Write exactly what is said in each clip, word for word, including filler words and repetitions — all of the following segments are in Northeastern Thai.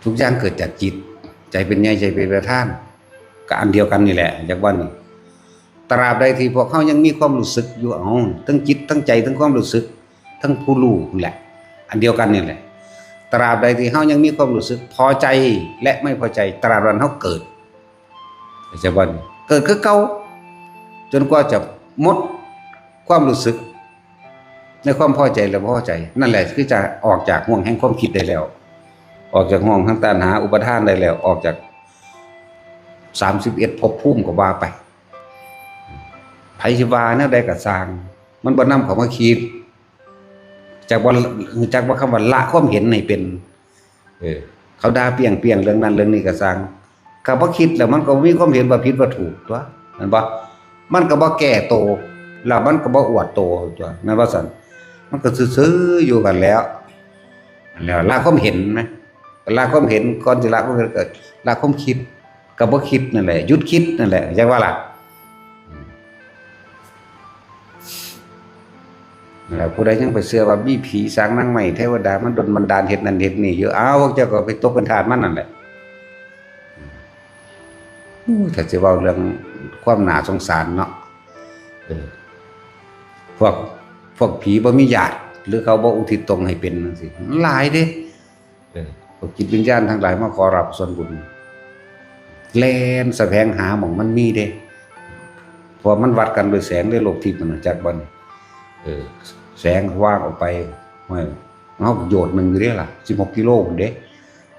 ทุกอย่างเกิดจากจิต ใจเป็นใหญ่ ใจเป็นประธาน ก็อันเดียวกันนี่แหละ จักว่านี่ ตราบใดที่พวกเฮายังมีความรู้สึกอยู่ เอา ทั้งจิต ทั้งใจ ทั้งความรู้สึก ทั้งผู้รู้นั่นแหละ อันเดียวกันนี่แหละ ตราบใดที่เฮายังมีความรู้สึกพอใจและไม่พอใจ ตราบนั้นเฮาเกิด จักว่านี่ เกิดคือเก่า จนกว่าจะหมดความรู้สึก ในความพอใจและบ่พอใจ นั่นแหละคือจะออกจากห่วงแห่งความคิดได้แล้ว ออกจากห่วงแห่งตัณหาอุปาทานได้แล้ว ออกจาก สามสิบเอ็ด ภพภูมิก็ว่าไป ไผสิว่าแนวใดก็ซ่าง มันบ่นำเข้ามาคิด จักว่า จักว่าคำว่าละความเห็นให้เป็น เออ เขาด่าเปรี้ยงๆ เรื่องนั้นเรื่องนี้ก็ซ่าง ก็บ่คิดแล้วมันก็มีความเห็นว่าผิดว่าถูกตั๊ว แม่นบ่ มันก็บ่แก้โต แล้วมันก็บ่อวดโตตั๊ว แม่นบ่ซั่น มันก็ซื่อๆ อยู่กันแล้ว แล้วละความเห็นนะ ละความเห็น ก่อนสิละความเห็นก็ละความคิด ก็บ่คิดนั่นแหละ หยุดคิดนั่นแหละ จักว่าล่ะ แล้วผู้ใดยังไปเชื่อว่ามีผีสางนางไม้เทวดามันดลบันดาลเฮ็ดนั่นเฮ็ดนี่อยู่ อ้าว พวกเจ้าก็ไปตกเป็นทาสมันนั่นแหละ อู้ ถ้าสิเว้าเรื่องความน่าสงสารเนาะ เออ พวก พวกผีบ่มีญาติ หรือเขาบ่อุทิศตนให้เป็นจังซี่ หลายเด้ เออ พวกจิตวิญญาณทั้งหลายมาขอรับส่วนบุญ แล่นแสวงหาหม่องมันมีเด้ เพราะว่ามันวัดกันด้วยแสงเด้ โลกทิพย์มันน่ะ จักบ่นี่ เออ แสงวางออกไป ห้วย เฮาโยชน์หนึ่งอยู่เด้ล่ะ สิบหกกิโลพุ้นเด้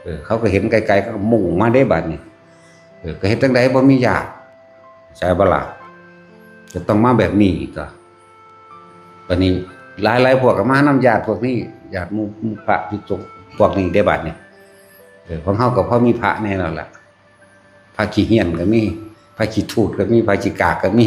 เออ เขาก็เห็นไกลๆ เขาก็มุ่งมาเด้บัดนี้ เออ ก็เฮ็ดจั่งใดบ่มีญาติ ใช่บ่ล่ะ จะต้องมาแบบนี้ก็ บัดนี้หลายๆ พวกก็มานำญาติพวกนี้ ญาติหมู่ หมู่พระภิกษุพวกนี้เด้บัดนี้ เออ ของเฮาก็พอมีพระแน่แล้วล่ะ พระขี้เหี้ยนก็มี พระขี้ถูดก็มี พระขี้กากก็มี